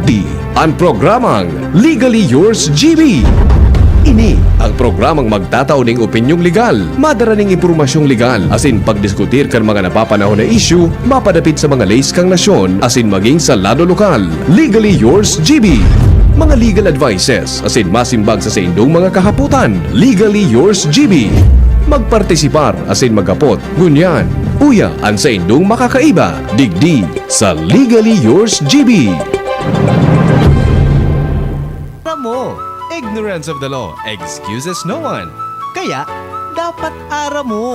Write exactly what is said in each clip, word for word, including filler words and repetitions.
D, an programang Legally Yours G B. Ini ang programang magtatao ning opinyong legal, madara ning impormasyong legal, asin pagdiskutir kan mga napapanahon na isyu mapadapit sa mga leis kan nasyon asin maging sa lado lokal. Legally Yours G B. Mga legal advices asin masimbag sa saindong mga kahapotan. Legally Yours G B. Magpartisipar asin maghapot, ngunyan, uya an saindong makakaiba. Digdi sa Legally Yours G B. Aram mo, ignorance of the law excuses no one. Kaya, dapat aram mo.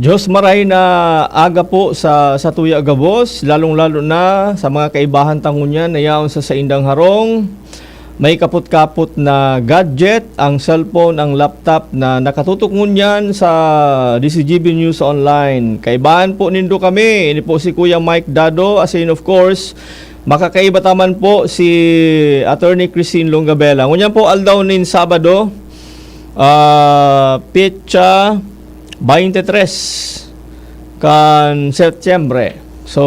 Diyos, maray na aga po sa, sa tuya gabos, lalong-lalo na sa mga kaibahan ta ngunyan na yaon sa saindang harong. May kapot-kapot na gadget, ang cellphone, ang laptop na nakatutok ngunyan sa D C G B News Online. Kaibahan po nindo kami. Ini po si Kuya Mike Dado, asin of course, makakaiba ta man po si Attorney Christine Longabela. Ngunyan po, aldaw nin Sabado, ah, petsa twenty-three kan Setyembre. So,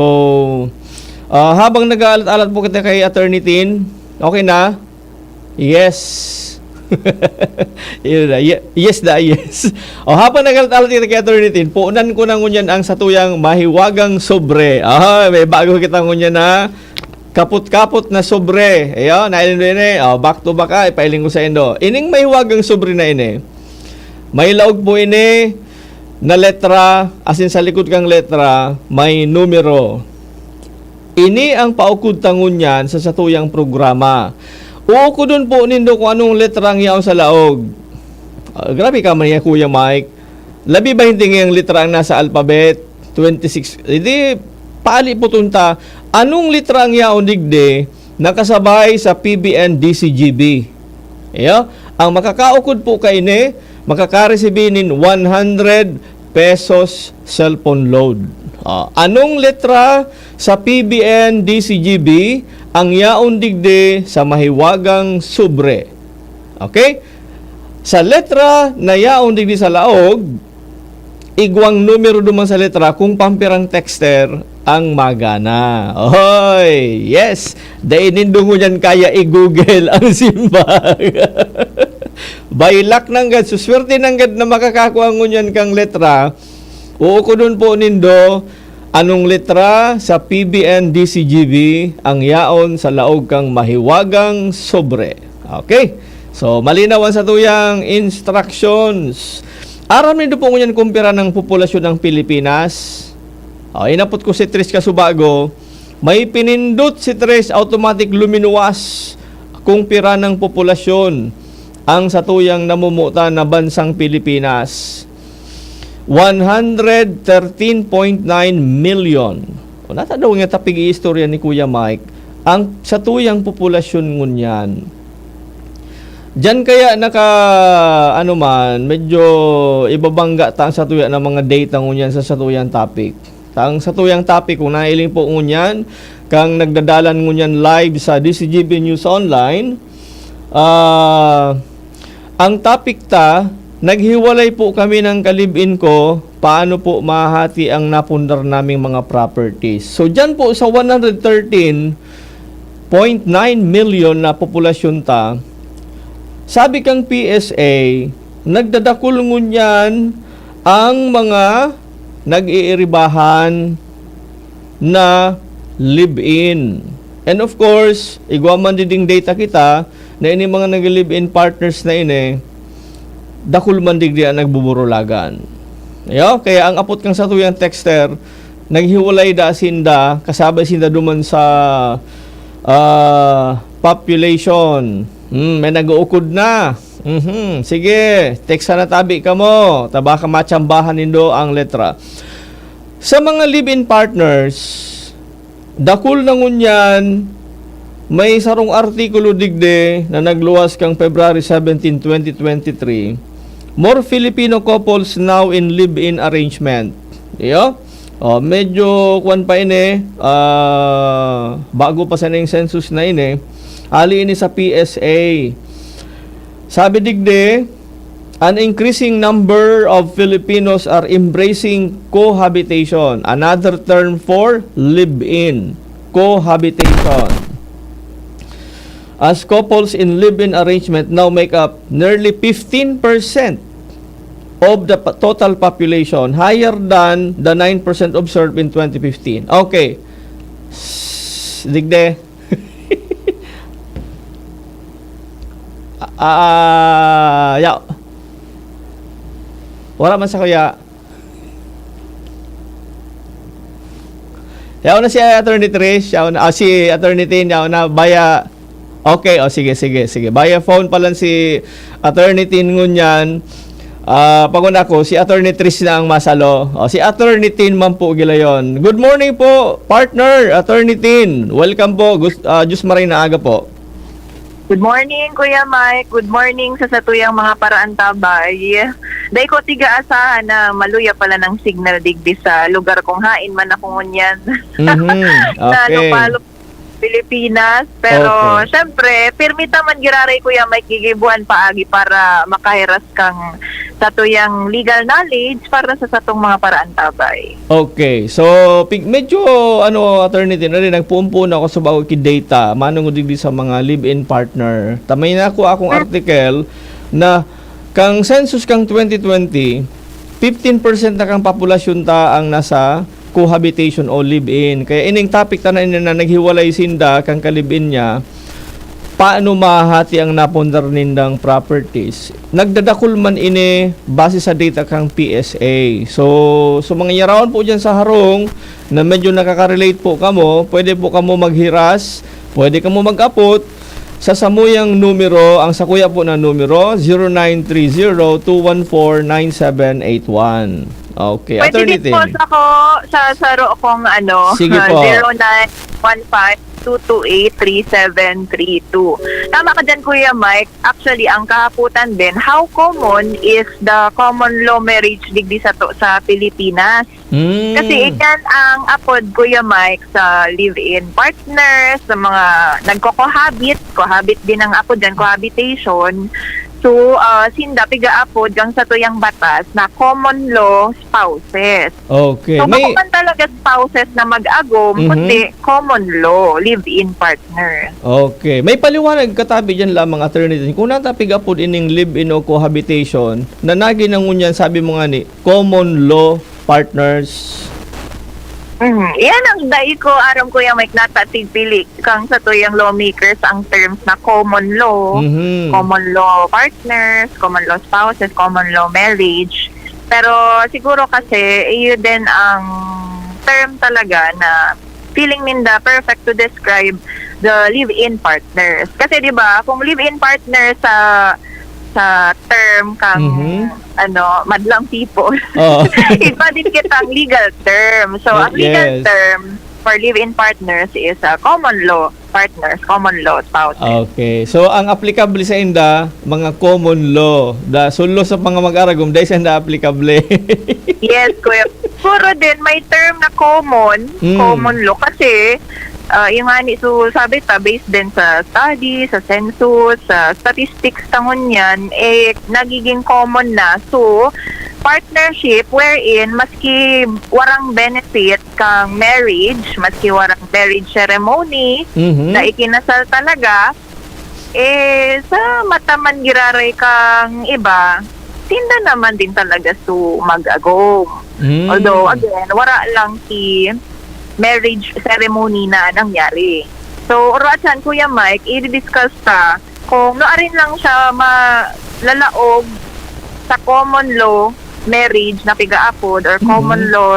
ah, habang nag-aalat-alat po kita kay Attorney Tin, okay na? Yes. Yun na. Ye-, yes na, yes. O, habang nag-alat-alat kita kay Attorney Tin, puunan ko na ngunyan ang satuyang mahiwagang sobre. Ah, may bago kita ngunyan na kapot-kapot na sobre. Ayan, nailin mo ini. O, back to back, ah, ipailing ko sa indo. Ining mahiwagang sobre na ini, may laog po ini na letra, asin sa likod kang letra, may numero. Ini ang paukod ta ngunyan sa satuyang programa. Uukodon po nindo kung anong letra ang yaon sa laog. Ah, grabe ka man yan, Kuya Mike. Labi ba hindi ngayang letra ang nasa alphabet? Twenty-six. Hindi, paalipoton ta. Anong letra ang yaon digdi nakasabay sa P B N D C G B? Iyo, ang makakaukod po kaini, makakaresibi nin one hundred pesos cellphone load. Ah, anong letra sa P B N D C G B ang yaon digdi sa mahiwagang sobre? Okay? Sa letra na yaon digdi sa laog, igwang numero duman sa letra kung pampirang texter ang magana. Oy, yes! Dai nindo ngunyan kaya i-Google ang simbag. By luck nanggad, suswerte nanggad na makakakua ngunyan kang letra. Uukodon po nindo anong letra sa P B N D C G B ang yaon sa laog kang mahiwagang sobre. Okay? So, malinaw ang satuyang instructions. Aram nindo po ngunyan kung pira ng populasyon ng Pilipinas? O, inapot ko si Tris Kasubago. May pinindot si Tris, automatic luminuwas kung pira ng populasyon ang satuyang namumutan na bansang Pilipinas. One hundred thirteen point nine million. O, nata daw nga tapig iistorya ni Kuya Mike, ang satuyang populasyon ngunyan. Diyan kaya naka, ano man, medyo ibabangga ta ang satuya ng mga data ngunyan sa satuyang topic. Ta ang satuyang topic, kung nailing po ngunyan, kang nagdadalan ngunyan live sa D C G B News Online, ah, ang topic ta, naghiwalay po kami ng kalibin ko, paano po mahati ang napundar naming mga properties? So, dyan po sa one hundred thirteen point nine million na populasyon ta, sabi kang P S A, nagdadakul ngunyan ang mga nag-iiribahan na live-in. And of course, igwa man diding data kita na ini mga nag-live-in partners na ini, dakul man digdi ang nagbuburulagan. Ayo, kaya ang apot kang satuyang texter, naghiwalay da sinda, kasabay sinda duman sa, ah, population. Hmm, may nag-uukod na. Mhm. Sige, text na tabi kamo. Ta baka matsambahan nindo ang letra. Sa mga live-in partners, dakul na ngunyan, may sarong artikulo digdi na nagluwas kang February seventeen, twenty twenty-three, "More Filipino couples now in live-in arrangement." Iyo? O, medyo kwan pa ini, ah, bago pa sana yung census na ini. Ali ini sa P S A. Sabi digdi, An increasing number of Filipinos are embracing cohabitation, another term for live-in, cohabitation. As couples in live-in arrangement now make up nearly fifteen percent of the pa-, total population, higher than the nine percent observed in twenty fifteen. Okay. Digde. Ah, ya. Wala man sa kuya. Yaw na si Attorney Trish, yaw na, ah, si Attorney Tin, yaw na, via, okay, o sige, sige, sige. Via phone pa lang si Attorney Tin ngunyan. Ah, pag-una ko, si Attorney Trish na ang masalo. O, si Attorney Tin man po, Gilayon. Good morning po, partner, Attorney Tin. Welcome po. Gus-, ah, Diyos maray na aga po. Good morning, Kuya Mike. Good morning sa satuyang mga paraantabay. Dai ko tiga asahan na maluya pala ng signal digdi sa lugar kung hain man ako ngunyan Mhm. na Okay. lupalop Pilipinas. Pero, Okay. syempre, pirmi ta man giraray, Kuya Mike, gigibuan paagi para makahiras kang satuyang legal knowledge para sa satong mga paraantabay. Okay. So, pig-, medyo, ano, Attorney Tin, ano, nagpuon-puon ako sa bago ki data, manungod digdi sa mga live-in partner. Tamay na ako akong Hmm. article na kang census kang twenty twenty, fifteen percent na kang populasyon ta ang nasa cohabitation o live-in. Kaya ining topic ta na ini na naghiwalay sinda kan ka-live-in niya, paano mahahati ang napundar nindang properties? Nagdadakul man ini base sa data kang P S A. So, so mga yarawon po dyan sa harong na medyo nakaka-relate po kamo, pwede po kamo maghiras, pwede kamo mag-apot sa samuyang numero, ang sakuya po na numero, zero nine three zero two one four nine seven eight one. Okay, Pwede Attorney din po Tin. sa ko, sa saro kong ano, Sige ah, po. zero nine one five two two eight three seven three two. Tama ka dyan, Kuya Mike. Actually, ang kahapotan din, how common is the common law marriage digdi sa to, sa Pilipinas? Mm. Kasi iyan ang apod, Kuya Mike, sa live-in partner, sa mga nagko-cohabit. Cohabit din ang apod dyan, cohabitation. So, ah, sinda piga-apod kang satuyang batas na common law spouses. Okay. So, May bako man talaga spouses na mag-agom, Mhm. kundi common law, live-in partner. Okay. May paliwanag katabi dyan lamang, Attorney Tin. Kung nata piga-apod ining live-in o cohabitation, na nagi na ngunyan, sabi mo nga ni, common law partners. Mm, iyan ang dai ko aram, Kuya Mike, nata tigpili kang satuyang lawmakers ang terms na common law, Mhm. common law partners, common law spouses, common law marriage. Pero siguro kasi, iyo din ang term talaga na feeling ninda perfect to describe the live-in partners. Kasi, di ba, kung live-in partner sa, sa term kang, Mhm. ano, madlang people, Oo. iba din kitang legal term. So, ang legal Yes. term for live-in partners is, ah, common law partners, common law spouses. Okay. So, ang applicable sa inda, mga common law. Da, sulo sa mga mag-aragom, dai sa inda applicable. Yes, Kuya. Siguro din, may term na common, Mm. common law. Kasi, ah, yung nga ni, so, sabi ta, based din sa study, sa census, sa statistics, tangon yan, eh, nagiging common na. So, partnership wherein, maski warang benefit kang marriage, maski warang marriage ceremony, Mhm. na ikinasal talaga, eh, sa mata man giraray kang iba, sinda naman din talaga su mag-agom. Mm. Although, again, wara lang si marriage ceremony na nangyari. So, oro atyan, Kuya Mike, i-discuss ta kung nuarin lang siya malalaog sa common law marriage na piga-apod or common Mhm. law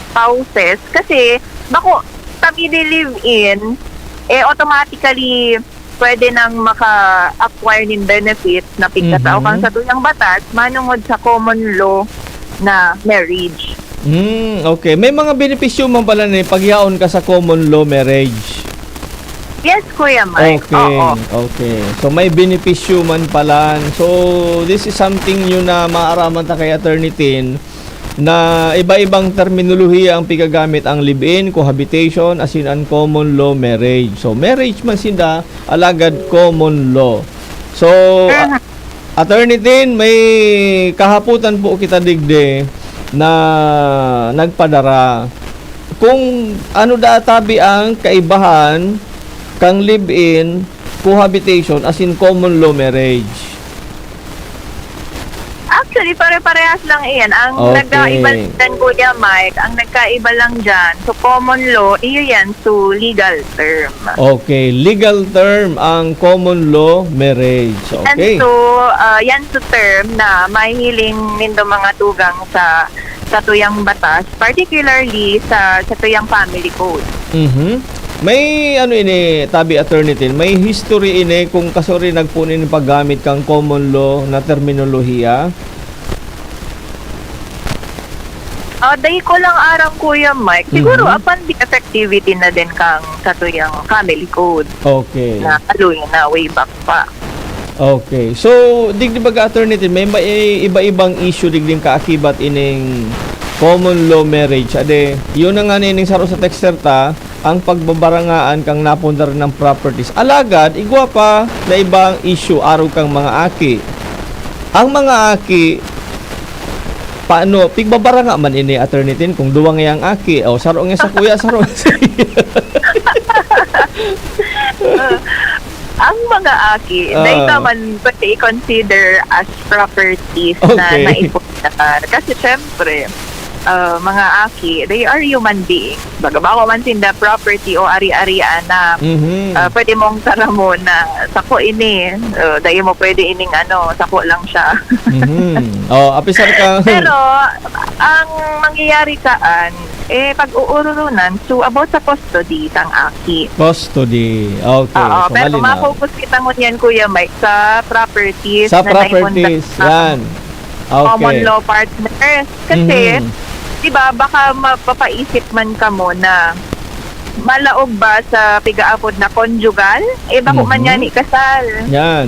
spouses. Kasi, bako, ta mini-live-in, eh, automatically, pwede nang maka-acquire nin benefits na pigkatao Mhm. kan satuyang batas, manungod sa common law na marriage. Hmm, okay. May mga benepisyo man pala ni pagyaon ka sa common law marriage. Yes, Kuya Mike. Okay, Oo. okay. So, may benepisyo man pala. So, this is something new na maaraman ta kay Attorney Tin, na iba-ibang terminolohiya ang pigagamit, ang live-in, cohabitation, asin an common law marriage. So, marriage man sinda, alagad common law. So, a-, Mhm. Attorney Tin, may kahapotan po kita digdi na nagpadara. Kung ano da tabi ang kaibahan kan live-in cohabitation as in common law marriage? Actually, pare-parehas lang iyan. Ang Okay. nagkaiba dyan, Kuya Mike, ang nagkaiba lang dyan, so common law, iyo yan, so legal term. Okay, legal term ang common law marriage. Yan Okay. so, ah, yan so term na mahihiling nindo mga tugang sa, sa tuyang batas, particularly sa, sa tuyang family code. Mhm. May ano ini, tabi, Attorney Tin, may history ini kung kasuri nagpunin paggamit kang common law na terminolohiya? Ah, dai ko lang aram, Kuya Mike. Siguro Mhm. upon the effectivity na din kang sa tuyang family code Okay. na aloy na way back pa. Okay. So, digdi baga, Attorney Tin, may, may iba-ibang issue digding kaakibat ining common law marriage. Ade, yun na nga nining saro sa texter ta, ang pagbabarangaan kang napundar ng properties. Alagad, igwa pa na ibang issue arog kang mga aki. Ang mga aki, paano, pigbabaranga man ini, Attorney Tin, kung duwa ngayang aki, o saro nga sa kuya, saro nga sa Ang mga aki, Ah. dai ta man pwede i-consider as properties na Okay. naipundar. Kasi syempre, ah, mga aki, they are human beings. Baga, bako man sinda property o ari-arian na, Mhm. ah, pwede mong taramon na, "Sako ini, ah, dai mo pwede ining ano, sako lang siya." Mhm. Oh, apisar ka. Pero, ang mangyayari kaan, eh, pag-uurulunan, so, about sa custody sang aki. Custody. Okay, Oo, so pero malinaw. ma-focus kita ngunyan, Kuya Mike, sa properties Sa na properties, naipundar ng yan. Okay. common law partners. Kasi, Mhm. di ba, baka mapapaisip man kamo na malaog ba sa pigaapod na conjugal? Eh, bako man Mhm. ngani kasal. Yan.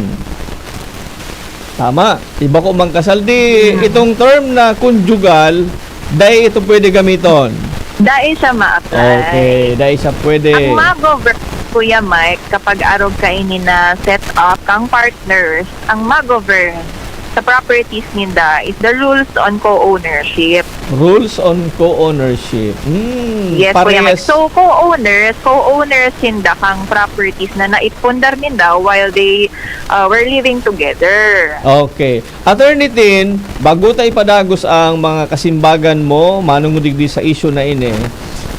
Tama. Iba ko mang kasal. Di, Hmm. itong term na conjugal, dai ito pwede gamiton. Dai siya ma-apply. Okay, dai siya pwede. Ang ma-govern, Kuya Mike, kapag arog kaini na set up kang partners, ang ma-govern sa properties ninda is the rules on co-ownership. Rules on co-ownership. Hmm, Yes, Kuya Mike. parehas. So, co-owners, co-owners sinda kang properties na naipundar ninda while they, uh, were living together. Okay. Attorney Tin, bago ta ipadagos ang mga kasimbagan mo, manungod digdi sa isyu na ini,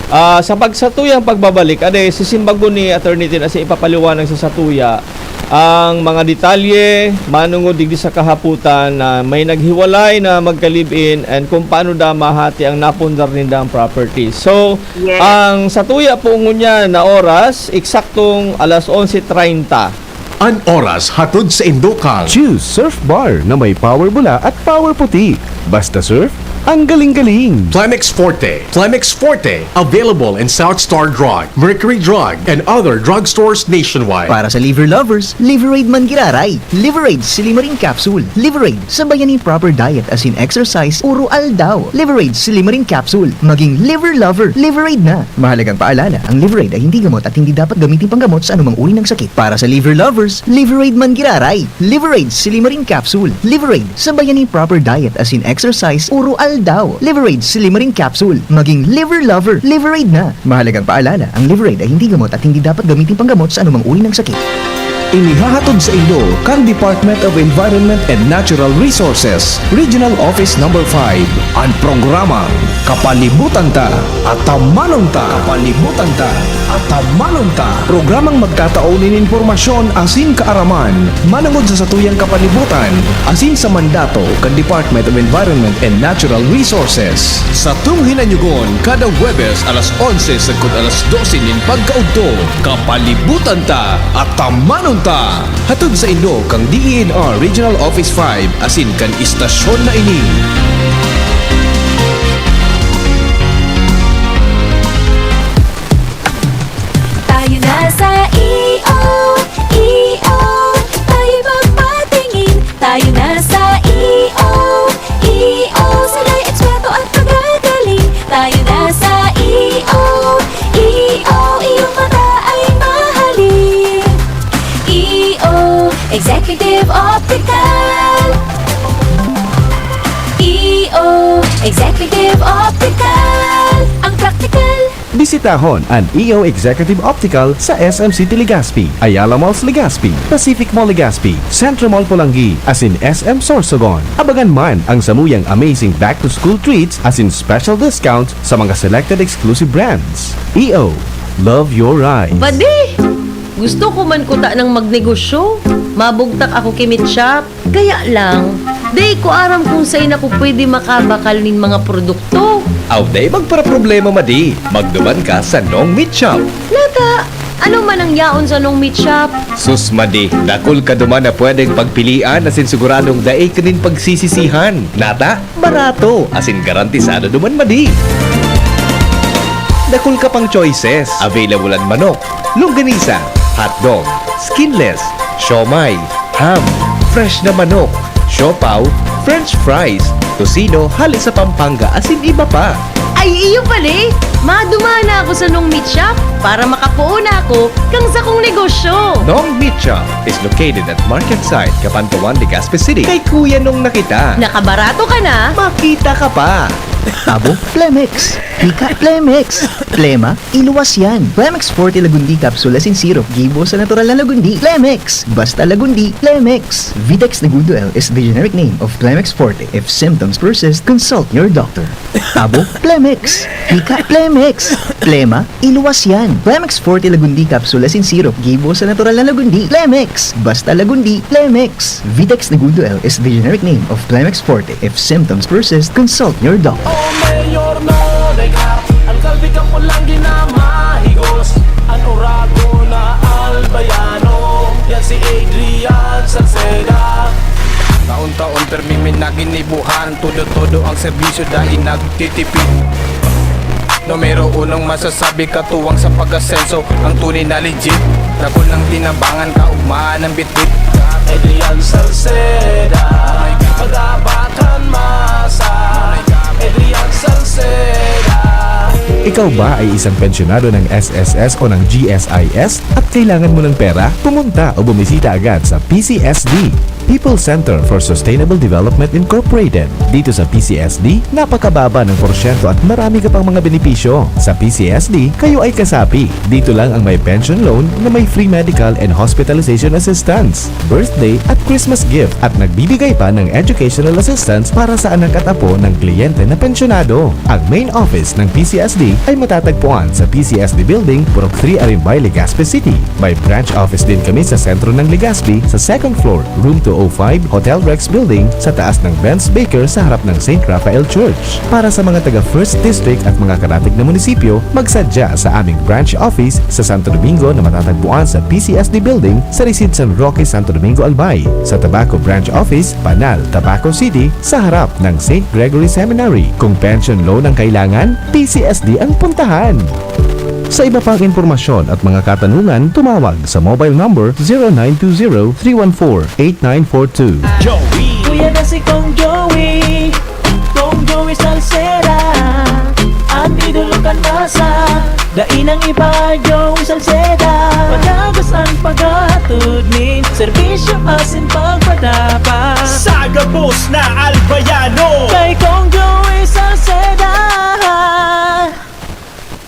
ah, sa pagsatuyang pagbabalik, ade, sisimbagon ni Attorney Tin asin ipapaliwanag sa satuya ang mga detalye manungod digdi sa kahapotan na may naghiwalay na magka-live-in and kung paano da mahati ang napundar nindang property. So, Yes. ang satuya po ngunyan na oras, eksaktong alas onse treinta. An oras hatod sa indo kan Choose Surf Bar na may power bula at power puti. Basta surf, ang galing-galing. Planex Forte. Planex Forte, available in South Star Drug, Mercury Drug, and other drugstores nationwide. Para sa liver lovers, Liveraid man giraray. Liveraid Silimarin Capsule. Liveraid, sabayan nin proper diet asin exercise, uro aldaw. Liveraid Silimarin Capsule. Maging liver lover, Liveraid na. Mahalagang paalala, ang Liveraid ay hindi gamot at hindi dapat gamitin panggamot sa anumang uri ng sakit. Para sa liver lovers, Liveraid man giraray. Liveraid Silimarin Capsule. Liveraid, sabayan nin proper diet asin exercise, uro aldaw. Liveraid Silimarin Capsule. Maging liver lover, Liveraid na. Mahalagang paalala, ang Liveraid ay hindi gamot at hindi dapat gamitin panggamot sa anumang uri ng sakit. Inihahatod sa indo kan Department of Environment and Natural Resources, Regional Office Number five, an programang Kapalibutan Ta, Atamanon Ta. Kapalibutan Ta, Atamanon Ta. Programang magtatao nin impormasyon asin kaaraman manungod sa satuyang kapalibutan asin sa mandato kan Department of Environment and Natural Resources. Satong hinanyugon kada Huwebes alas onse sagkod alas dose nin pagkaudto. Kapalibutan Ta, Atamanon Ta! Hatod sa indo kan D E N R Regional Office five asin kan istasyon na ini. Tayo na sa E O, E O, tayo'y magpatingin. Tayo na sa E O, E O, sila'y eksperto at magagaling. Tayo na sa E O, E O, iyong mata ay mahalin. E O, Executive Optical. Optical, ang praktikal. Bisitahon an E O Executive Optical sa S M City Legazpi, Ayala Malls Legazpi, Pacific Mall Legazpi, Centro Mall Polangui, asin S M Sorsogon. Abangan man ang samuyang amazing back-to-school treats asin special discounts sa mga selected exclusive brands. E O, love your eyes. Padi! Gusto ko man kuta nang magnegosyo. Mabugtak ako ki Meet Shop. Kaya lang, dai ko aram kung saen ako pwede makabakal nin mga produkto. Aw, dai magparaproblema, madi. Magduman ka sa Nong Meat Shop. Nata, ano man ang yaon sa Nong Meat Shop? Sus, madi, dakul ka duman na pwedeng pagpilian asin siguradong dai ka nin pagsisisihan. Nata, barato, asin garantisado duman, madi. Dakul ka pang choices. Available an manok, longganisa, hotdog, skinless, siomai, ham, fresh na manok, siopaw, french fries, tocino hale sa Pampanga asin iba pa. Ay, iyo pala eh! Madumana ako sa Nong Meat Shop para makapoon ako kan sakong negosyo. Nong Meat Shop is located at Market Site, Cabanatuan, Legazpi City. Kay Kuya Nong na kita. Nakabarato ka na. Makita ka pa. Abo, Plemex. Ika, Plemex. Plema, iluwas yan. Plemex Forte Lagundi Capsule asin Syrup gibo sa natural na lagundi. Plemex! Basta lagundi, Plemex! Vitex Negundo L is the generic name of Plemex Forte. If symptoms persist, consult your doctor. Abo, Plemex! Ika, Plemex! Plema, iluwas yan. Plemex Forte Lagundi Capsule asin Syrup gibo sa natural na lagundi. Plemex! Basta lagundi, Plemex! Vitex Negundo L is the generic name of Plemex Forte. If symptoms persist, consult your doctor. O Mayor Nonay ka, alkalde ka pulang ginamahigos. An oragon na Albayano, yan si Adrian Salceda. Taon-taon permi mi naginibuhan, todo-todo ang serbisyo dai nagtitipid. Numero unong masasabi, katuwang sa pag-asenso, ang tunay na legit. Dakul nang tinabangan, kaugmaan ang bitbit. Adrian Salceda, pag-abakan masa. Adrian Salceda. Ikaw ba ay isang pensyonado ng S S S o ng G S I S at kailangan mo ng pera? Pumunta o bumisita agad sa P C S D, People Center for Sustainable Development Incorporated. Dito sa P C S D, napakababa ng porsyento at marami ka pang mga benepisyo. Sa P C S D, kayo ay kasapi. Dito lang ang may pension loan na may free medical and hospitalization assistance, birthday at Christmas gift, at nagbibigay pa ng educational assistance para sa anak at apo ng kliyente na pensyonado. Ang main office ng P C S D ay matatagpuan sa P C S D Building, Purok three, Arimbay, Legazpi City. May branch office din kami sa sentro ng Legazpi, sa second floor, room two oh five, Hotel Rex Building, sa taas ng Benz Baker sa harap ng Saint Raphael Church. Para sa mga taga First District at mga karatig na munisipyo, magsadya sa aming branch office sa Santo Domingo na matatagpuan sa P C S D Building sa Residences San Roque, Santo Domingo, Albay, sa Tabaco Branch Office, Panal, Tabaco City, sa harap ng Saint Gregory Seminary. Kung pension loan ang kailangan, P C S D ang puntahan. Sa iba pang impormasyon at mga katanungan, tumawag sa mobile number zero nine two zero, three one four, eight nine four two. Joey. Kuya na si Kong Joey, Kong Joey Salceda, an idolo kan masa. Dai nang iba, Joey Salceda. Padagos an paghatod nin serbisyo asin pagpadapat. Sa gabos na Albayano. Kay Kong Joey Salceda.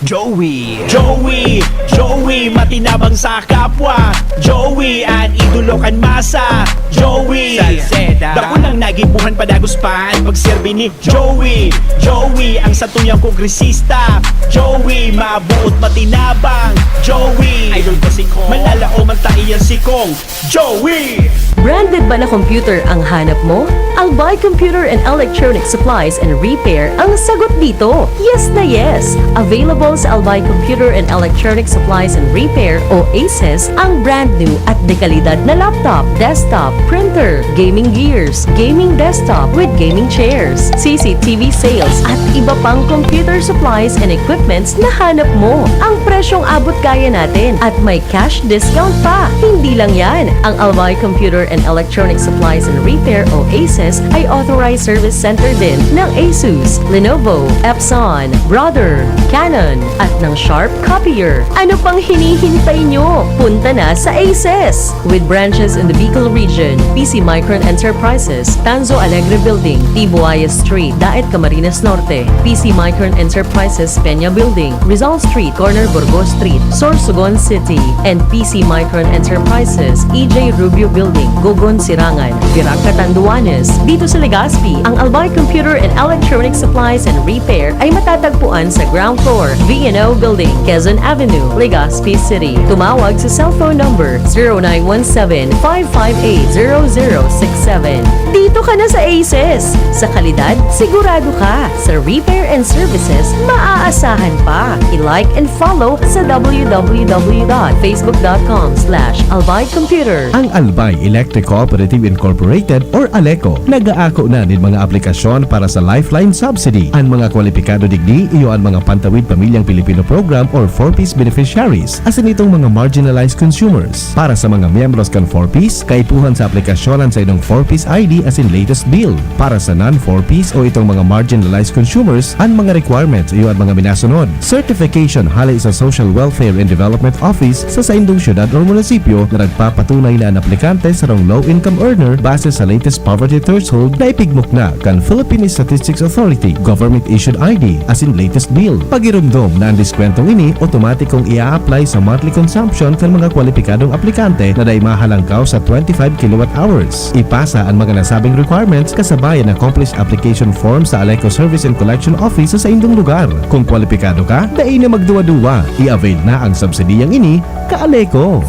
Joey. Joey, Joey, matinabang sa kapwa. Joey, an idolo kan masa. Joey Salceda. Dakul nang nagibohan, padagos pa an pagserbi ni Joey. Joey, ang satuyang kongresista. Joey, mabuot, matinabang. Joey, idol ko si Kong. Manlalaom an taiyang si Kong. Joey! Branded ba na computer ang hanap mo? Albay Computer and Electronic Supplies and Repair ang sagot dito. Yes na yes! Available sa Albay Computer and Electronic Supplies and Repair o ACES ang brand new at dekalidad na laptop, desktop, printer, gaming gears, gaming desktop with gaming chairs, C C T V sales at iba pang computer supplies and equipments na hanap mo. Ang presyong abot kaya natin at may cash discount pa. Hindi lang yan, ang Albay Computer and Electronic Supplies and Repair o ACES ay authorized service center din ng Asus, Lenovo, Epson, Brother, Canon, at ng Sharp Copier. Ano pang hinihintay nyo? Punta na sa ACES! With branches in the Bicol region, P C Micron Enterprises, Tanzo Alegre Building, Tibuaya Street, Daet, Camarines Norte, P C Micron Enterprises, Peña Building, Rizal Street, corner Burgos Street, Sorsogon City, and P C Micron Enterprises, E J Rubio Building, Gogon, Sirangan, Virac, Catanduanes. Dito sa Legazpi, ang Albay Computer and Electronic Supplies and Repair ay matatagpuan sa ground floor, V and O Building, Quezon Avenue, Legazpi City. Tumawag sa cellphone number zero nine one seven, five five eight, zero zero six seven. Dito ka na sa ACES! Sa kalidad, sigurado ka. Sa repair and services, maaasahan pa. I-like and follow sa w w w dot facebook dot com slash albay computer. Ang Albay Electric Cooperative Incorporated or ALECO nag-aako na nin mga aplikasyon para sa Lifeline Subsidy. An mga kwalipikado digdi iyo an mga Pantawid Pamilyang Pilipino Program or four Ps beneficiaries, asin itong mga marginalized consumers. Para sa mga miyembros kan four Ps, kaipuhan sa aplikasyon an saindong four Ps I D asin latest bill. Para sa non-four Ps o itong mga marginalized consumers, an mga requirements iyo an mga minasunod. Certification hale sa Social Welfare and Development Office sa saindong syudad o munisipyo na nagpapatunay na an aplikante sarong low-income earner base sa latest poverty threshold na ipigmukna kan Philippine Statistics Authority, government-issued I D, asin latest bill. Pagiromdom na an diskwentong ini otomatikong ia-apply sa monthly consumption kan mga kwalipikadong aplikante na dai mahalangkaw sa twenty-five kilowatt hours. Ipasa an mga nasabing requirements kasabay an accomplished application form sa ALECO Service and Collection Office sa saindong lugar. Kung kwalipikado ka, dai na magduwa-duwa. I-avail na ang subsidiyang ini, ka-ALECO.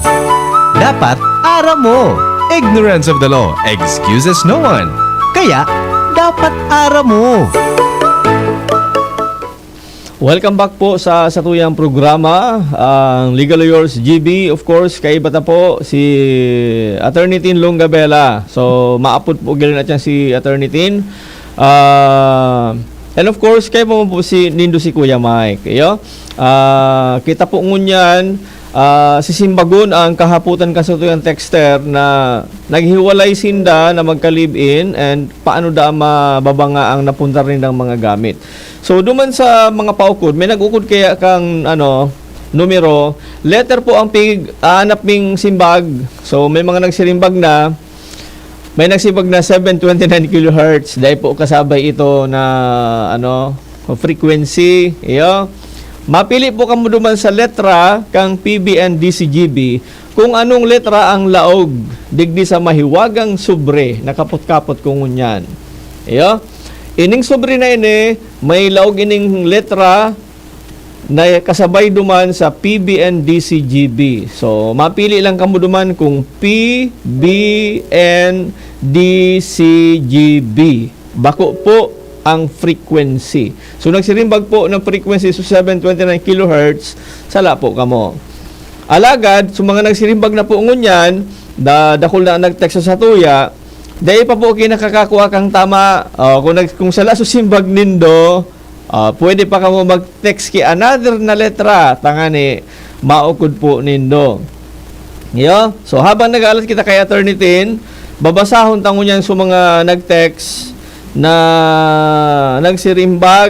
Dapat aram mo. Ignorance of the law excuses no one. Kaya, dapat aram mo. Welcome back po sa satuyang programa, ang Legal Lawyers G B. Of course, kaiba ta po si Attorney Tin Longabela. So, maapod po gini na siya si Attorney Tin. Ah, and of course, kaiba mo po si nindo si Kuya Mike. Iyo? Ah, kita po ngunyan, ah, sisimbagon ang kahapotan kan satuyang texter na naghiwalay sinda na magka-live-in and paano da mababanga ang napundar nindang mga gamit. So, duman sa mga paukod, may nag-ukod kaya kang, ano, numero. Letter po ang pig-aanap ming simbag. So, may mga nagsirimbag na. May nagsimbag na seven twenty-nine kilohertz. Dai po kasabay ito na, ano, frequency. Iyo. Mapili po kamo duman sa letra kang P B N D C G B kung anong letra ang laog digdi sa mahiwagang sobre na kapot-kapot ko ngunyan. Iyo. Ining sobre na ini, may laog ining letra na kasabay duman sa P B N D C G B. So, mapili lang kamo duman kung P B N D C G B. Bako po ang frequency. So, nagsirimbag po ng frequency sa seven twenty-nine kilohertz, sala po kamo. Alagad, sa mga nagsirimbag na po ngunyan, da, dakul na ang nag-text sa satuya, dai pa po kinakakakua kang tama. O, kung, nag, kung sala sa simbag nindo, ah, pwede pa kamo mag-text ki another na letra, tangani maukod po nindo. Iyo? So, habang nag-aalat kita kay Attorney Tin, babasahon ta ngunyan sa mga nag-text na nagsirimbag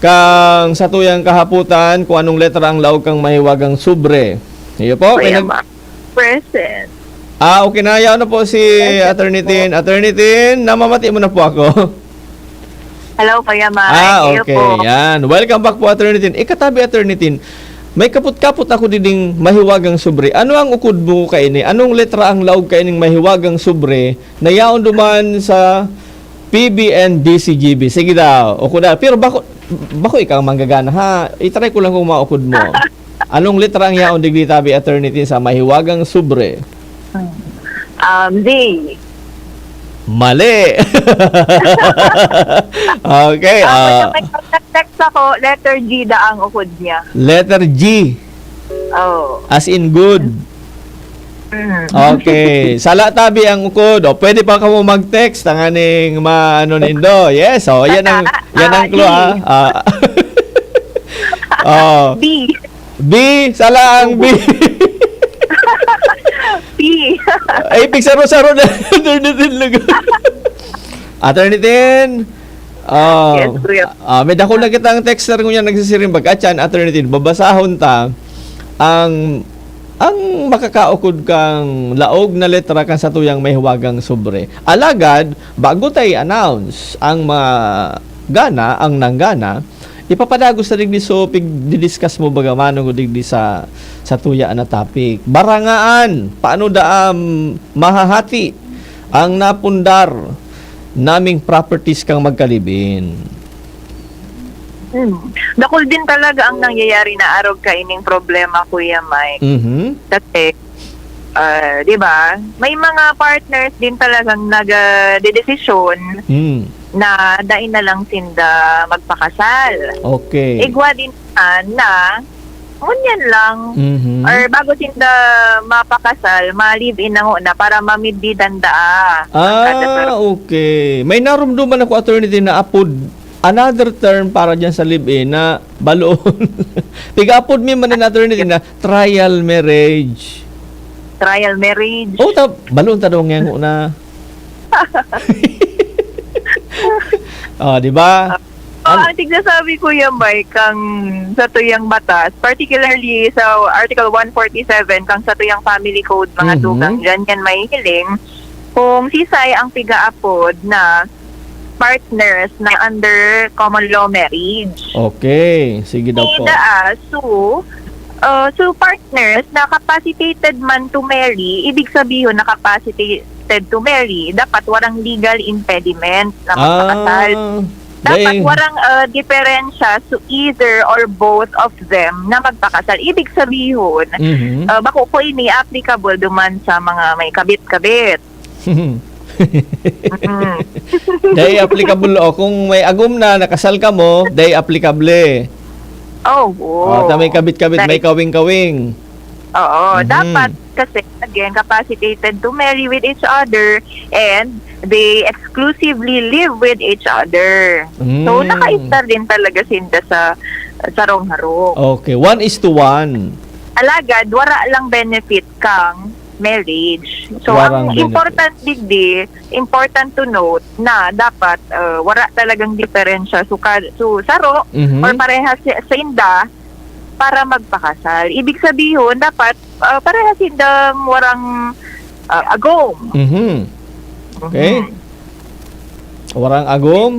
kang satuyang kahapotan kung anong letra ang laog kang mahiwagang sobre. Iyo po, may Kuya nag- Ma-, present. Ah, okay na. Yaon na po si Present Attorney po. Tin. Attorney Tin, namamati mo na po ako. Hello, Kuya Mike. Ah, Iyo okay. po. Yan. Welcome back po, Attorney Tin. Ikatabi, Attorney Tin, may kapot-kapot ako diding mahiwagang sobre. Ano ang ukod mo kaini? Anong letra ang laog kaining mahiwagang sobre na yaon duman sa P B N D C G B? Sige daw, ukod na. Pero bako, bako ikaw ang manggagana, ha? I-try ko lang kung maukod mo. Anong letra ang yaon digdi tabi, Attorney Tin, sa mahiwagang sobre? Um, D. Mali. Okay, Ako ah. na may text ako, letter G da ang ukod niya. Letter G. Oh. As in good. Mm. Okay. Sala tabi ang ukod. O, pwede pa kamo mag-text, tanganing maano nindo. Yes, o, yan ang, yan ang clue, ha? Ah. Oh. B. B, sala ang B. Ay, pigsaro-saro na, Attorney Tin Lugo. Attorney Tin, ah, Yes, kuya. ah, may dakul na kitang texter ngunyan nagsisiring, pagkatyan, Attorney Tin, babasahon ta ang, ang makakaukod kang laog na letra kan satuyang mahiwagang sobre. Alagad, bago ta i-announce ang mga gana, ang nanggana, ipapadagos na digdi so pig-discuss mo baga manong digdi sa, sa tuya na topic. Barangaan, paano da, um, mahahati ang napundar naming properties kang magkalibin? Hmm. Dakul din talaga ang nangyayari na arog kaining problema, Kuya Mike. Mhm. Kasi, ah, di ba, may mga partners din talagang nagdedesisyon Mm. na dai na lang sinda magpakasal. Okay. Igwa din na, na ngunyan lang, Mhm. or bago sinda mapakasal, ma-live-in na ho na para mamidbidan daa. Ah, okay. May narumduman ako, Attorney Tin, na apod, another term para dyan sa live-in na baloon. Piga-apod mi man ni Attorney Tin na trial marriage. Trial marriage. Oh, ta baloon ta daw ngayon na. Oh, di ba? Oh, ang tigsasabi, Kuya Mike, kang satuyang batas, particularly sa Article one forty-seven, kang satuyang family code, mga Mhm. tugang, dyan yan mahihiling, kung sisay ang pigaapod na partners na under common law marriage. Okay, sige daw po. Daa, so, uh, so partners na capacitated man to marry, ibig sabihin na capacitated to marry, dapat warang legal impediment na magpakasal. Ah, Dapat dahil- warang uh, diferensya to either or both of them na magpakasal. Ibig sabihin, Mhm. uh, bako po ini applicable duman sa mga may kabit-kabit. Mm. Dahil applicable, o kung may agom na, nakasal ka mo, dahil applicable. Oh, oo. Oh, ta may kabit-kabit, may Dahil- kawing-kawing. Oo, Mhm. dapat kasi, again, capacitated to marry with each other and they exclusively live with each other. So, Mm. nakaistar din talaga sinda sa sarong harong. Okay, one is to one. Alagad, wara lang benefit kang marriage. So, Warang ang benefit. Important digdi, important to note na dapat uh, wara talagang diferensya. So, ka, so saro Mhm. or parehas si- sa inda para magpakasal. Ibig sabihin, dapat uh, parehas sindang warang uh, agom. Mhm. Okay. Mhm. Warang agom.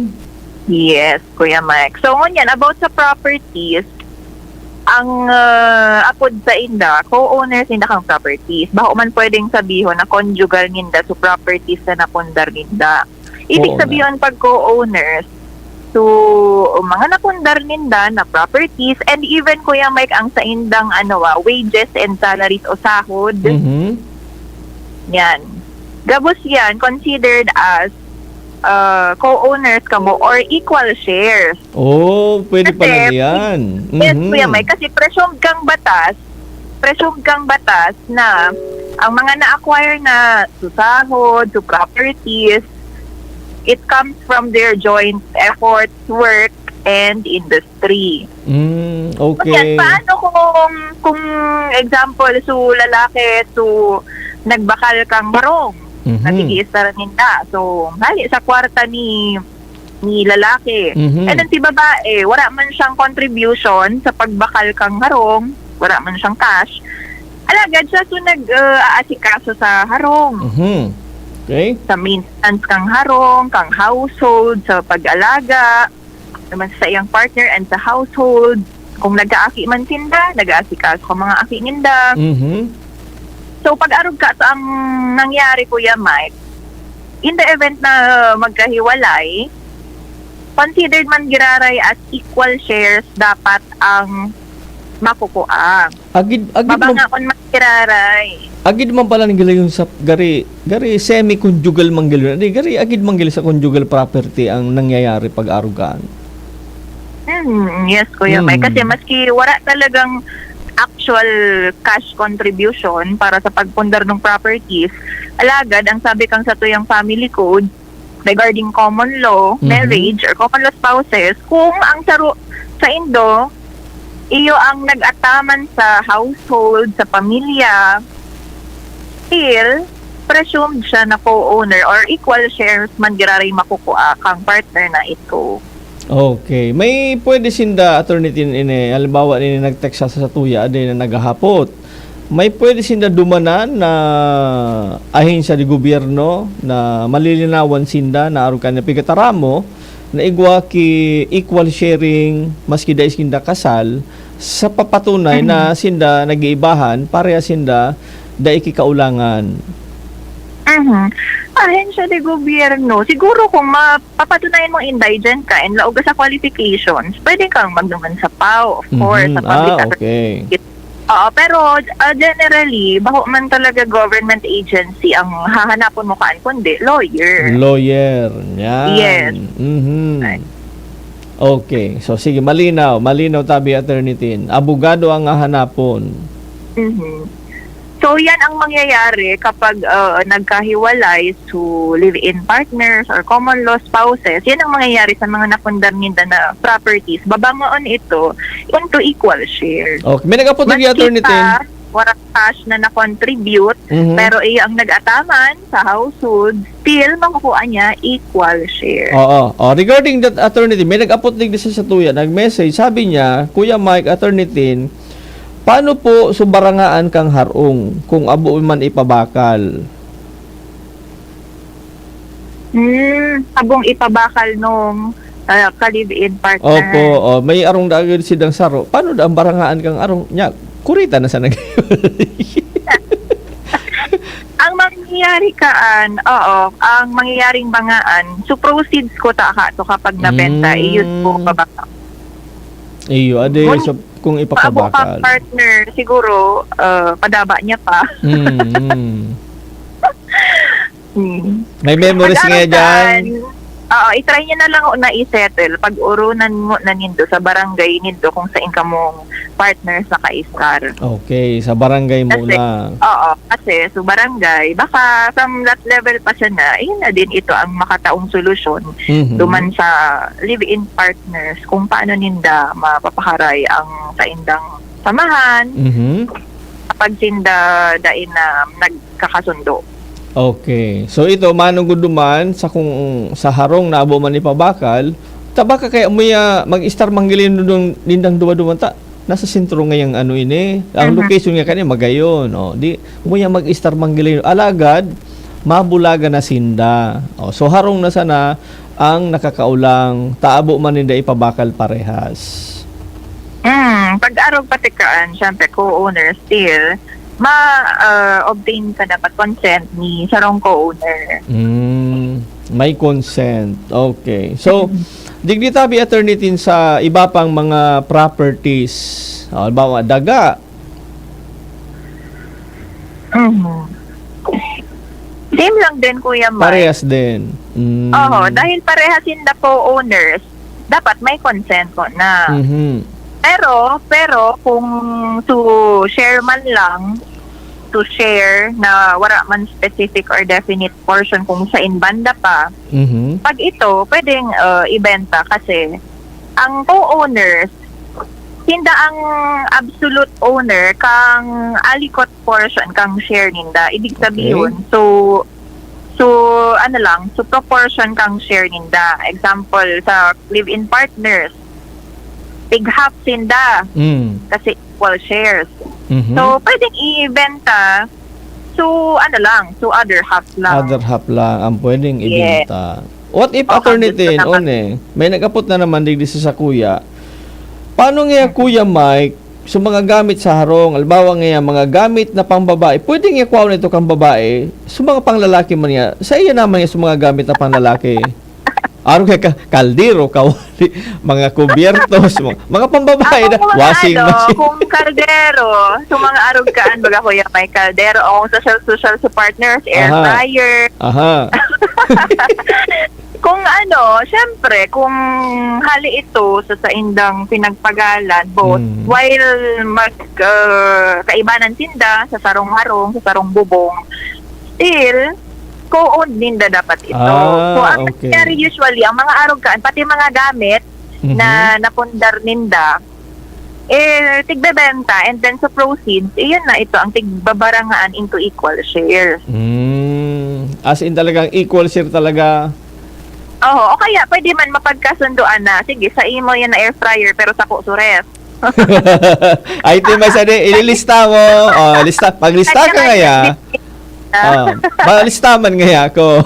Yes, Kuya Mike. So, ngunyan, about sa properties, ang uh, apod sa inda, co-owners inda kang properties. Bako man pwedeng sabihon na conjugal ninda so properties na napundar ninda. Ibig Co-owner. Sabihin, pag co-owners, so, mga napundar ninda na properties, and even, Kuya Mike, ang sa indang ano, ah, wages and salaries o sahod, Mhm. yan. Gabos yan, considered as uh, co-owners kamo or equal shares. Oh, pwede Kasi, pala yan. Yes, Mhm. Kuya Mike. Kasi presumed kang batas, presumed kang batas na ang mga na-acquire na susahod, to properties, it comes from their joint efforts, work, and industry. Mm, Kaya okay. Paano kung, kung example, so lalaki, so nagbakal kang barong, Mhm. natigiis na rin ninda. So, hali sa kwarta ni ni lalaki. Mhm. And then si babae, wala man siyang contribution sa pagbakal kang harong, wala man siyang cash. Alagad siya, so nag-aasikaso sa harong. Mhm. Okay. Sa maintenance kang harong, kang household, sa pag-alaga, naman sa iyang partner and sa household. Kung nag-aaki man sinda, nag-aasikaso ka mga aki ninda. Mhm. So, pag-arog ka sa ang nangyari, Kuya Mike, in the event na magkahiwalay, considered man giraray as equal shares dapat ang makukuha. Agid, agid man, Mabanga kon man giraray. Agid man pala ning gila yung sa gari, gari semi-conjugal man gila. Di, gari agid man gila sa conjugal property ang nangyayari pag-arugaan. Hmm, yes, Kuya Hmm. Mike. Kasi maski wala talagang actual cash contribution para sa pagpundar ng properties, alagad, ang sabi kang sa tuyang family code, regarding common law, Mhm. marriage, or common law spouses, kung ang saro sa indo, iyo ang nag-ataman sa household, sa pamilya, still, presumed siya na co-owner or equal shares man giraray makukua kang partner na ito. Okay. May pwede sinda, Attorney Tin, ini, halimbawa, ini nag-text sa, sa tuya, adi na naghahapot. May pwede sinda dumanan na ahensya de gobyerno na malilinawan sinda na arog kan pigataramo na igwa ki equal sharing, maski dai sinda kasal, sa papatunay na Mhm. sinda nag-iibahan, pareha sinda dai ki kaulangan. Mhm. Ahensya de gobyerno, siguro kung mapapatunayan mong indigent ka and laog ka sa qualifications, pwede kang magduman sa pao, of course, Mhm. sa public Ah, okay. Service. Oo, pero, ah, generally, bako man talaga government agency ang hahanapon mo kaan, kundi lawyer. Lawyer, yan. Yes. Mhm. Ay. Okay. So, sige, malinaw. Malinaw tabi, Attorney Tin. Abogado ang hahanapon. Mhm. So, yan ang mangyayari kapag, ah, nagkahiwalay to live-in partners or common law spouses. Yan ang mangyayari sa mga napundar ninda na properties. Babangaon ito into equal shares. Okay. May nag-apod lagi, Maski Attorney Tin. pa, walang cash na na-contribute, Mhm. pero iya ang nag-ataman sa household, still makukuha niya equal share. Oo. Oh, regarding that, Attorney Tin, may nag-apod digdi sa, sa tuya, nag-message. Sabi niya, "Kuya Mike, Attorney Tin, paano po subarangaan kang harong kung abo man ipabakal?" Hmm, abong ipabakal nung, ah, ka-live-in partner. Opo, oh, may arong dagad sidang saro. Paano da ang barangaan kang arong? Nya, kurita na sa nag- Ang mangyayari kaan, oo, ang mangyayaring bangaan, so proceeds ko ta ka to kapag nabenta, Mm. i-use ko pa ba? Iyo, ade, Ngun-, so, kung paabo ka ipapabakal. partner, siguro, ah, padaba niya pa. Mm, mm. Hmm. May memories Pag nga araw dyan. saan, oo, i-try niya na lang na i-settle. Pag-urunan mo na nindo sa barangay nindo kung saan kamong partners nakaistar. Okay, sa barangay Kasi, muna. oo, kasi sa barangay, baka from that level pa siya na, yun na din ito ang makataong solusyon Mhm. duman sa live-in partners kung paano ninda mapapakaray ang saindang samahan Mhm. kapag sinda dai na nagkakasundo. Okay. So ito, manugod duman sa kung sa harong na abo man ipabakal, ta baka kaya muya mag-estar man gilin nindang duwa-duwa ta, nasa sentro ngayang ano ini, ang Mhm. location nga kani magayon, oh, di muya mag-estar man gilin. Alagad, mabulagan na sinda. Oh, so harong na sana ang nakakaulang, ta abo man ninda ipabakal parehas. Mm, pag-arog patikaan, syempre, co-owner still, ma, ah, obtain ka dapat consent ni sarong co-owner. Mm, may consent. Okay. So, Mm. digdi tabi, Attorney Tin, sa iba pang mga properties. Ah, halimbawa, daga. Mhm. Same lang din, Kuya Mike. Parehas din. Mm. Oo, dahil parehas sinda co-owners, dapat may consent ko na. Mhm. Pero, pero kung to share man lang, to share na wala man specific or definite portion kung sain banda pa, Mhm. pag ito, pwedeng, uh, ibenta kasi ang co-owners, sinda ang absolute owner kang alikot portion kang share ninda. Ibig Okay. sabihin, so, so, ano lang, so proportion kang share ninda. Example, sa live-in partners, tig half sinda Mm. kasi equal shares. Mhm. So, pwedeng ibenta, so, ano lang, so other half lang. Other half lang ang pwedeng Yes. ibenta. What if, O, Attorney habot ko Tin, naman. on eh, may nag-apod na naman digdi sa, sa kuya. Paano nga, Mm. Kuya Mike, sa mga gamit sa harong, halimbawa nga, mga gamit na pangbabae, pwede nga kuha nito kang babae, sa mga panglalaki man niya, sa iya naman niya sa mga gamit na panglalaki. Arog ka, kaldero, kawali, mga kubyertos, mga, mga pambabae Ako na, mga washing ano, machine. Kung kaldero, sa mga arog kaan, baga, Kuya Mike, kaldero, o kung social, social sa partners, air Aha. fryer. Aha. Kung ano, syempre, kung hali ito sa saindang pinagpagalan, both, Hmm. while mag, ah, kaibanan sinda sa sarong harong, sa sarong bubong, still, co-owned ninda dapat ito. Ah, So, ang okay. nangyayari usually, ang mga arog kaan, pati mga gamit Mhm. na napundar ninda, eh, tigbebenta, and then sa proceeds, iyon na ito ang tigbabarangaan into equal shares. Mm. As in talagang equal share talaga. Oo, o kaya pwede man mapagkasunduan na, sige, sa imo yan na air fryer, pero sako su ref. Ay, ti, may sa di, ililista mo. Oh, lista, paglista ka ngaya. Oh, malista man ngaya ako.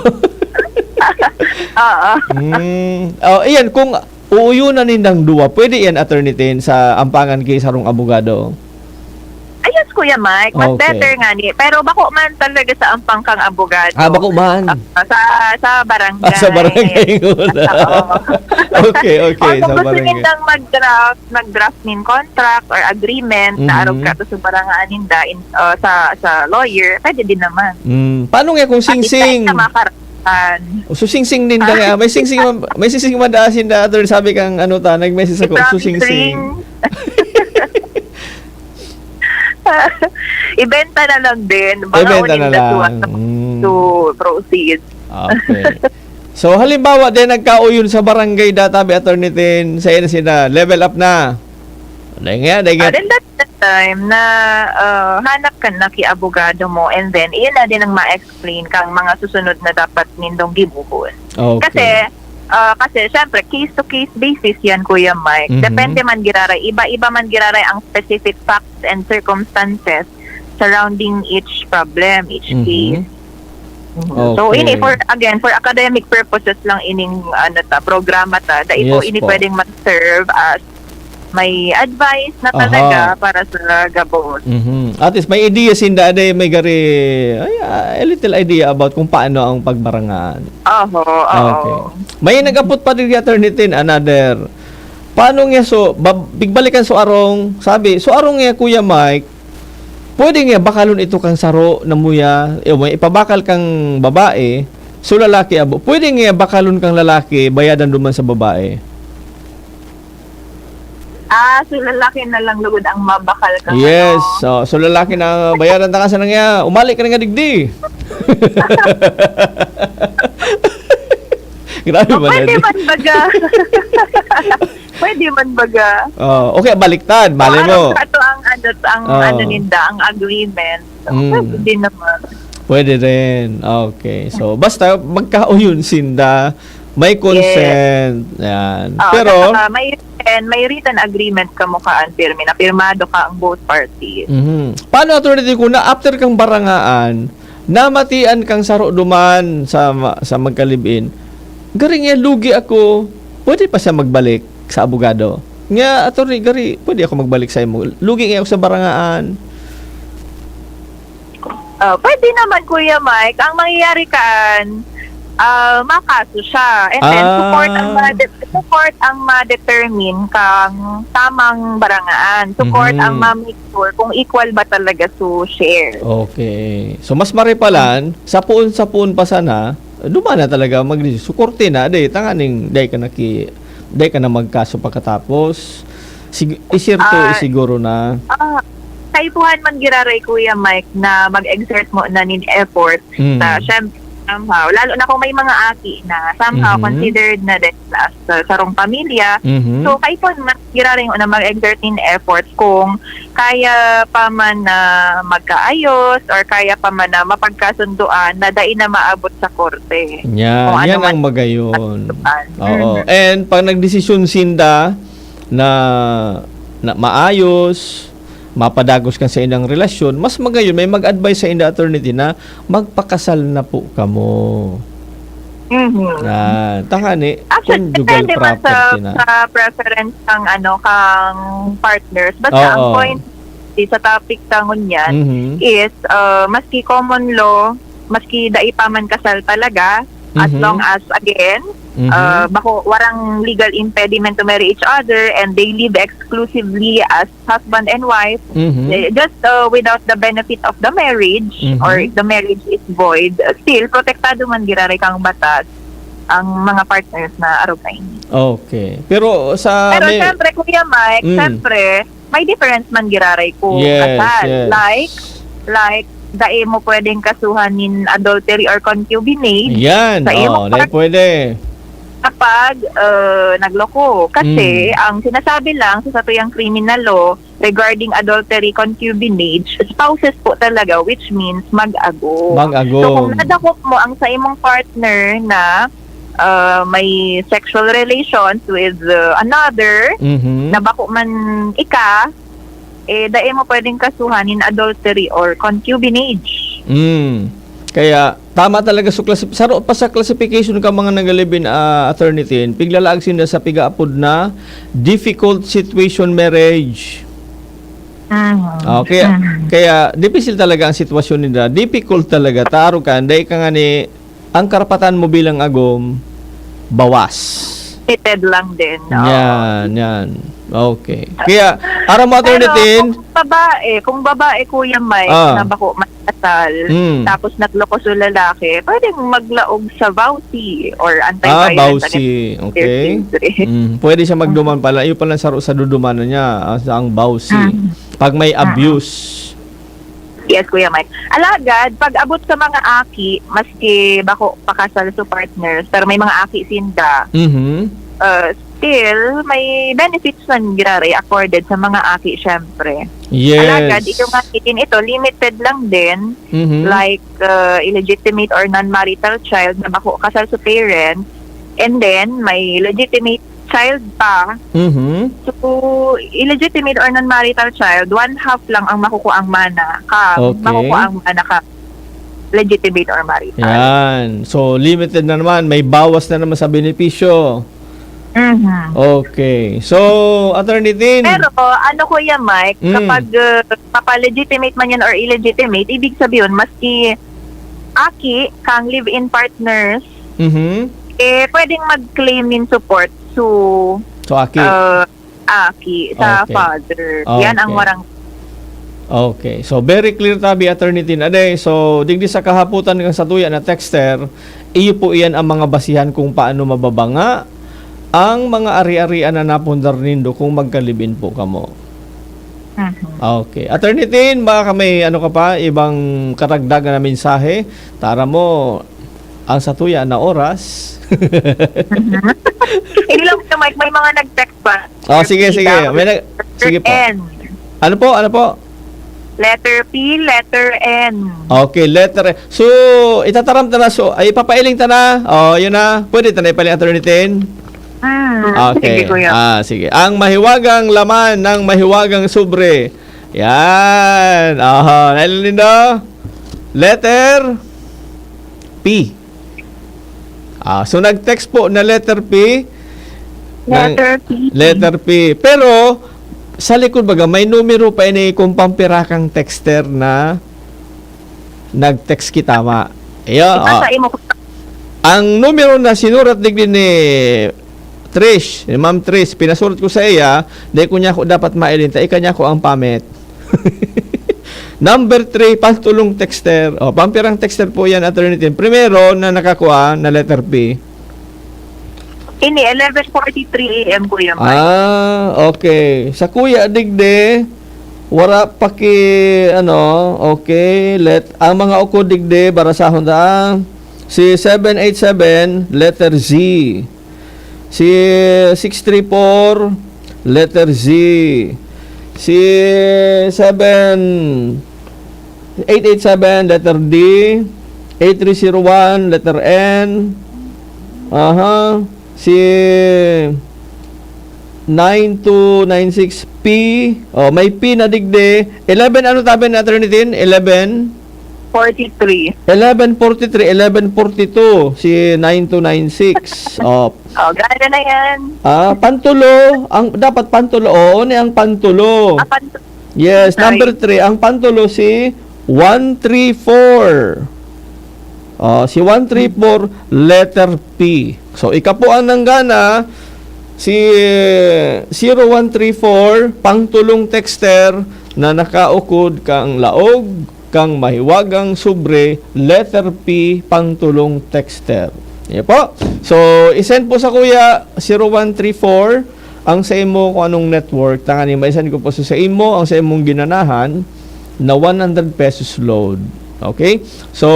Oo. Mm. Oh, iyan, kung uuyunan nindang duwa, pwede yan, Attorney Tin, sa ampangan ki sarong abogado? Ayos, Kuya Mike. Mas Okay. better nga ni. Pero bako man talaga sa ampang kang abogado. Ah, bako man. Ah, sa, sa barangay. Ah, sa barangay muna. Oo. Okay, okay, Or sa kung gusto barangay. nindang mag-draft, mag-draft nin contract or agreement na arog Mhm. ka to sa barangay ninda, in, uh, sa, sa lawyer, pwede din naman. Mm. Paano nga kung At least singsing? na makarapan. So, singsing ninda nga. May singsing man, may singsing man daa sinda, Attorney. Sabi kang ano ta, nag-message ako. So, I-promise singsing. ring. Ibenta na lang din. Baka Ibenta na uninda suwat lang. Mm. To proceed. Okay. So, halimbawa, din nagkauyon sa barangay databi, Attorney Tin, sa ina sila, level up na. Dahil nga, dahil nga. Ah, then that's the time na ah, hanap ka na ki abogado mo, and then iyon na din ang ma-explain kang mga susunod na dapat nindong gibuhon. Okay. Kasi ah, kasi syempre case to case basis yan, Kuya Mike. Mhm. Depende man giraray, iba-iba man giraray ang specific facts and circumstances surrounding each problem, each Mhm. case. Mhm. So Okay. ini for, again, for academic purposes lang ining ano ta, programa ta. Dai po Yes ini po. Pwedeng mag-serve as may advice na Aha. talaga para sa gabos. Mhm. At least may idea sinda, ade, may gari, ay, ah, a little idea about kung paano ang pagbarangaan. Oho, oo. Okay. May nag-apot pa din, Attorney Tin, another. Paano nga so, bab- bigbalikan so arong, sabi, so arong nga, Kuya Mike, pwede nga bakalon ito kang saro na muya, eh, may ipabakal kang babae, so lalaki abo, pwede nga bakalon kang lalaki, bayadan duman sa babae. Ah, so lalaki na lang lugod ang mabakal ka, Yes. ano? So, so lalaki na bayaran ta ka sa nangya. Umali ka na nga digdi. Grabe Oh, ba pwede na? man baga. Pwede man baga. Oh, okay, baliktad. Mali mo. Parang ato ang ano, ang Oh. ano ninda, ang agreement. So, Mm. pwede din naman. Pwede rin. Okay. So, basta magkauyon sinda, may consent. Yan. Ah, Pero, saka may written, may written agreement ka mo kaan pirmi na pirmado ka ang both parties. Mhm. Paano, Attorney, kung na after kang barangaan, namatian kang saro duman sa ma- sa magkalibin? Garing yan, lugi ako. Pwede pa siya magbalik sa abogado? Nga, Attorney, gari, pwede ako magbalik sa imo. Lugi nga ako sa barangaan. Ah, pwede naman, Kuya Mike. Ang mangyayari kaan, ah, makaso siya. And then, Ah. support ang ma-, support ang ma-determine kang tamang barangaan. Support Mhm. ang ma-make sure kung equal ba talaga su share. Okay. So, mas maripalan, sa puon, sa puon pa sana, duman na talaga mag-, so, korte na, di, tanganing, di ka naki, di ka na magkaso pagkatapos. Sig- isyerto, Ah, isiguro na. Ah, kaipuhan man giraray, Kuya Mike, na mag-exert mo na nin effort Mm. sa, syempre, somehow, lalo na kung may mga aki na, somehow, Mhm. considered na din as sa sarong pamilya. Mhm. So, kaipuhan man giraray mo na mag-exert nin effort kung kaya pa man na magkaayos or kaya pa man na mapagkasunduan na dai na maabot sa korte. Yan, Kung ano yan man ang magayon. pagkasunduan. Oo. Mhm. And pag nagdesisyon sinda na, na maayos, mapadagos kan sa indang relasyon, mas magayon may mag-advise sa inda, Attorney Tin, na magpakasal na po kamo. Mhm. Ah, tangani, Actually, conjugal depende man sa, property na. sa preference ng ano, kang partners. Basta ang Oo. point di sa topic ta ngunyan Mhm. is, uh, maski common law, maski dai pa man kasal talaga, as Mhm. long as, again, Mhm. uh, bako, warang legal impediment to marry each other and they live exclusively as husband and wife, Mhm. eh, just uh, without the benefit of the marriage Mhm. or the marriage is void, uh, still, protektado man giraray kang batas ang mga partners na arog kaini. Okay. Pero sa Pero may syempre, Kuya Mike, Mm. syempre, may difference man giraray kung Yes, kasal. yes. Like, like, dai mo pwedeng kasuhan nin adultery or concubinage Yan, sa imo oh, dahil part- pwede. kapag uh, nagloko. Kasi, Mm. ang sinasabi lang sa satuyang criminal law, regarding adultery, concubinage, spouses po talaga, which means mag-agom. Mag-agom. So, kung nadakop mo ang sa imong partner na, ah, may sexual relations with, ah, another, Mhm. na bako man ika, eh, dai mo pwedeng kasuhan in adultery or concubinage. Mm. Kaya, tama talaga sa klasi-, saro pa sa classification ka mga nagalibin, ah, Attorney Tin, piglalaag sinda sa pigaapod na difficult situation marriage. Mhm. Ah, kaya, Mhm. kaya dipisil talaga ang sitwasyon nila. Difficult talaga. Taro ka, dai ka nga ni, ang karapatan mo bilang agom, bawas. Limited lang din, oo. Yan, yan. Okay. Kaya, aram mo, Attorney Pero Tin? kung babae, kung babae, Kuya Mike, Ah. na bako man kasal, Hmm. tapos nagloko sa lalaki, pwedeng maglaog sa VAWC or Ah, antiviolence against VAWC. Okay. Children. Mm, pwede siya magduman pala. Iyo pala saro sa dudumanan niya, ah, sa ang VAWC. Mm. Pag may Mm. abuse. Yes, Kuya Mike. Alagad, pag abot sa mga aki, maski bako pakasal sa partners, pero may mga aki sinda, Mhm. uh, still, may benefits man giraray accorded sa mga aki, syempre. Yes. Alagad, iyo nga, itin ito, limited lang din. Mhm. Like, uh, illegitimate or non-marital child na bako kasal sa parents, and then may legitimate child pa. Mhm. So, illegitimate or non-marital child, one half lang ang makukuang mana ka, Okay. makukuang mana ka, legitimate or marital. Yan. So, limited na naman. May bawas na naman sa benepisyo. Mhm. Okay. So, Attorney Tin. Pero, ano, Kuya Mike, Mm. kapag, uh, mapa-legitimate man yan or illegitimate, ibig sabihin, maski aki kang live-in partners, Mhm. eh, pwedeng mag-claim nin support. So, So, aki. uh, aki sa Okay. father. Yan ang Okay. warang Okay. So, very clear tabi, Attorney Tin Aday. So, digdi sa kahapotan kan satuya na texter, iyo po iyan ang mga basihan kung paano mababanga ang mga ari-arian na napundar nindo kung magka-live-in po kamo. Mhm. Okay. Attorney Tin, baka may ano ka pa, ibang karagdagan na mensahe? Tara mo, ang satuya na oras. Mhm. Hindi lang, Kuya Mike, may mga nag-text pa. Oh, sige, sige. May nag-, sige po. N. Ano po? Ano po? Letter P, letter N. Okay, letter N. So, itataram ta na. So, ay, ipapailing ta na. Oh, yun na. Pwede ta na ipailing, Attorney Tin? Hmm, Okay. sige, Kuya. Ah, sige. Ang mahiwagang laman ng mahiwagang sobre. Yan. Aha, nailan nindo? Letter P. Ah, so nag-text po na letter P. Ng Letter P. Letter P. Pero, sa likod baga, may numero pa ini kung pampirakang texter na nag-text kita, ma. Iyo, Ipasa ah. imo ko. Ang numero na sinurat digdi ni Trish, ni Ma'am Trish, pinasurat ko sa iya, dai ko niya ako dapat mailinta, ika niya ako ang pamit. Number three, pantulong texter. O, pampirang texter po yan, Attorney Tin. Primero na nakakuha na letter P. Ini, eleven forty-three A M, Kuya Mike. Ah, okay. Sa Kuya Digde, wala pa ki, ano, okay, let, ang mga uko digde, barasahon ta. Si seven eight seven, letter Z. Si six three four, letter Z. Si seven, eight eight seven, letter D. Eight three zero one, letter N. Aha. Si nine two nine six P. Oh, may P na digdi. Eleven, ano tabi na, Attorney Tin? Eleven? Forty-three. Eleven forty-three, eleven forty-two, si nine two nine six. Oh. Oh, gana na yan. Ah, pantulo. Ang, dapat pantulo. Oo, ni ang pantulo. Ah, pantu- Yes, Sorry. Number three. Ang pantulo si one three four. Oh, si one three four, letter P. So, ika po ang nanggana, si zero one three four, pangtulong texter na nakaukod kang laog, kang mahiwagang sobre, letter P, pangtulong texter. Yan po. So, i-send po sa Kuya, zero one three four, ang sa imo kung anong network, tangani maisan ko po sa, sa imo, ang sa imong ginanahan na one hundred pesos load. Okay? So,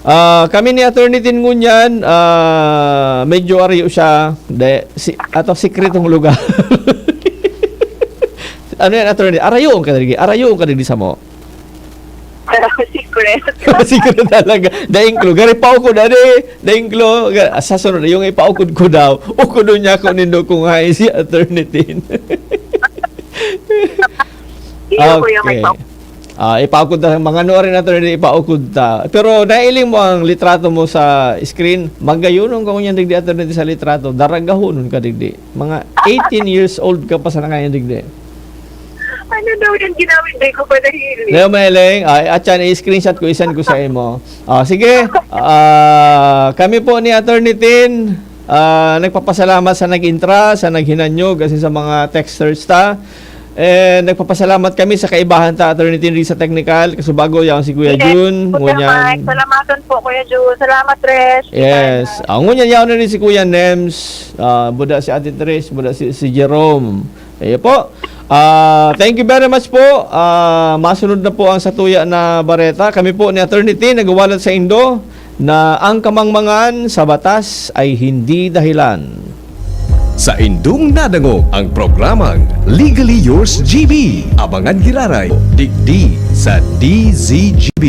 ah, kami ni Attorney Tin ngunyan, ah, medyo ariyo siya, de, si, ato sikretong lugar. Ano yan, attorney? Arayoon ka digdi. Arayoon ka digdi samo. Secret. Siguro talaga. Daing klo. Gari paukod, ano eh? Daing klo. Ga- Sa sunod, yung ipaukod ko daw. Ukodon niya ako nindo kung hain si Attorney Tin. Iyo ko yung may Ah, ipaukod ta. Mga ano rin, Attorney, ipaukod ta. Pero nailing mo ang litrato mo sa screen. Magayonon ka ngunyan digdi, Attorney, sa litrato. Daragahonon ka digdi. Mga eighteen years old ka pa sa nangayon digdi. Ano daw yung ginawin? Di ko pa nahiling. Leo Meleng, ay, at yan, i-screenshot ko, isan ko sa imo. Ah, sige, ah, kami po ni Attorney Tin, ah, nagpapasalamat sa nag-intra, sa naghinanyog, kasi sa mga texters ta. And nagpapasalamat kami sa kaibahan ta, Attorney Tin, sa technical. Kasubago, yan si Kuya Yes, Jun, Kuya ngunyan. Mike, salamat po, Kuya Jun. Salamat, Res. Yes. Ah, ngunyan, yaon na rin si Kuya Nems, ah, buda si Ate Tres, buda si, si Jerome. Ayo po. Ah, thank you very much po. Ah, masunod na po ang satuya na bareta. Kami po ni Attorney Tin nagwawalat sa indo na ang kamangmangan sa batas ay hindi dahilan. Sa indong nadangog ang programang Legally Yours G B. Abangan giraray, digdi sa D Z G B.